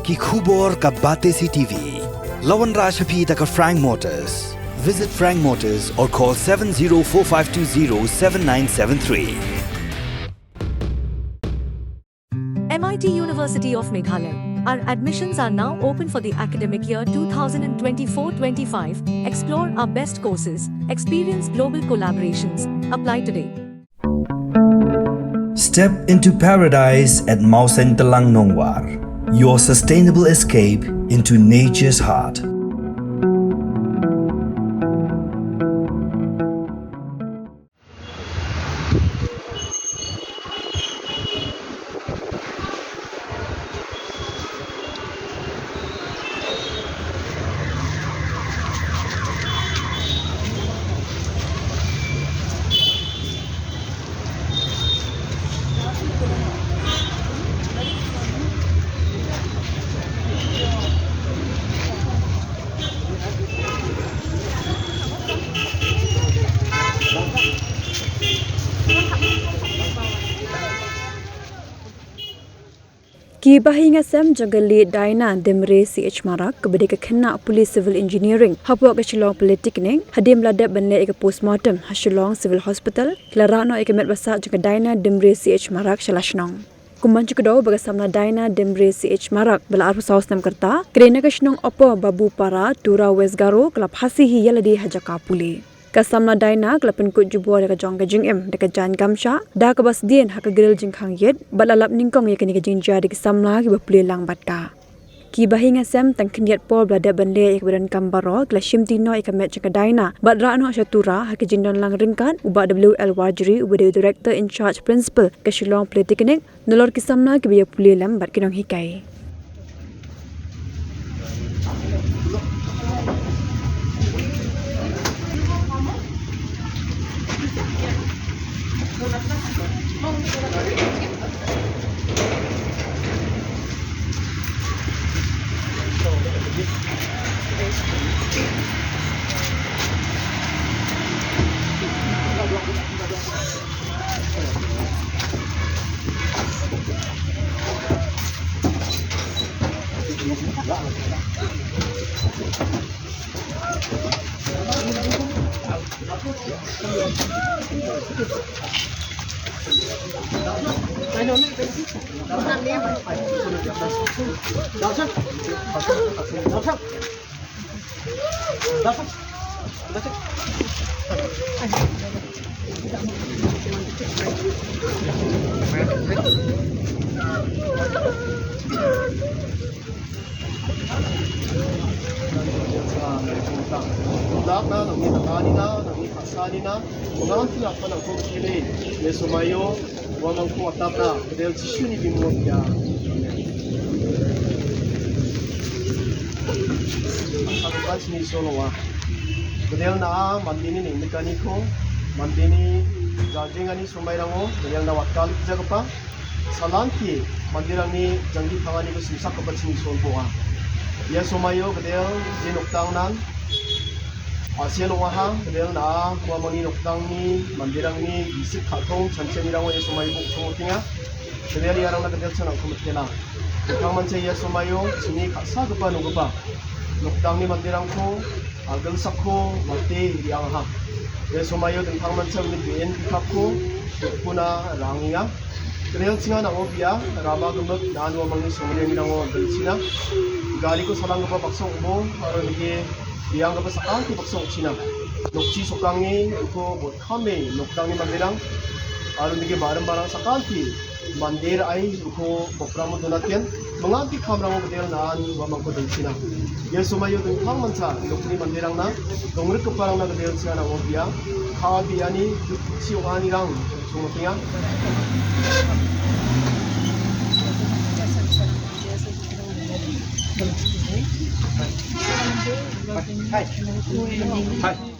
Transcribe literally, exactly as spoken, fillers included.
Ki khubor ka Batesi T V. La wanrah sha phi da ka Frank Motors. Visit Frank Motors or call seven zero four five two zero seven nine seven three. M I T University of Meghalaya. Our admissions are now open for the academic year two thousand twenty-four twenty-five. Explore our best courses, experience global collaborations. Apply today. Step into paradise at Mawsyntelang Nongwar, your sustainable escape into nature's heart. Ki bahaïing hasem jong ka Late Diana Dimre C H Marak, kaba dei ka khynnah pule Civil Engineering hapoh ka Shillong Polytechnic, hadien ba la dep ban leh ïa ka postmortem ha Shillong Civil Hospital, ki la rah noh ïa ka met basa jong ka Diana Dimre C H Marak sha la shnong. Kum ban shu kdew ba ka samla Diana Dimre C H Marak, ba la arphew saw snem ka rta, ka dei na ka shnong Upper Babupara, Tura, West Garo, ka la phasi hi ïa lade ha jaka pule. Ka samla Diana ka la pynkut jubor ïa ka jong ka jingim da ka jaiñ kamsha, da kaba sdien ha ka grill jingkhang ïit, bad la lap nyngkong ïa kane ka jingjia da ki samla kiba pule lang bad ka. Ki bahaïing hasem, tang khyndiat por ba la dep ban leh ïa kaba donkam baroh, ki la shimti noh ïa ka met jong ka Diana bad rah noh sha Tura ha ka jingdon lang ryngkat u Bah W L Warjri, uba dei u Director in Charge Principal ka Shillong Polytechnic, nalor ki samla kiba ïa pule lem bad ki nonghikai. Lak na nang ni tang ani na nang ni pasa ni na. Nang ti na pa nang ko kini. Yesu mayo. Wa nang ko atap na. Kedel Jisu ni bimot ya. Amen. Sa ko kan sini solo wa. Kedel na mandini ni mekani ko. Mandini jajing ani sumai rango. Kedel na wakal jaga pa. Salang ki mandirang ni janggi pangani ko simsak ko bachini sol boa. Ia somayo kedel je noktang nan. Asia longaha kedel na ko mangni noktang ni mandirang ni bisik khatong chanchen ni rango ia somayo ko chungo tinga. Kedel ia rang na kedel chanang ko metela. Kang mancha ia somayo chini khatsa kepa nungkepa. Noktang ni mandirang ko agel sakho mate ia ha. Ia somayo dengkang mancha unit B N P kapko. Kuna rang ia. Kedel chinga na obia rama gemuk dan wa mangni sumriang ina ngo belchina. Gari ko salang kepa baksong bo aro nige biang kepa sakang ki baksong china. Nokchi sokang ni ko bot kame noktang ni mandirang. Aro nige barang barang sakang ki mandir ai ko bopra mo donatian. Menganti kamrang kedel nan wa mangko belchina. Ia somayo dengkang mancha nokni mandirang na dongrik keparang na kedel chinga na obia. Kha biani duk siung ani rang. Hi.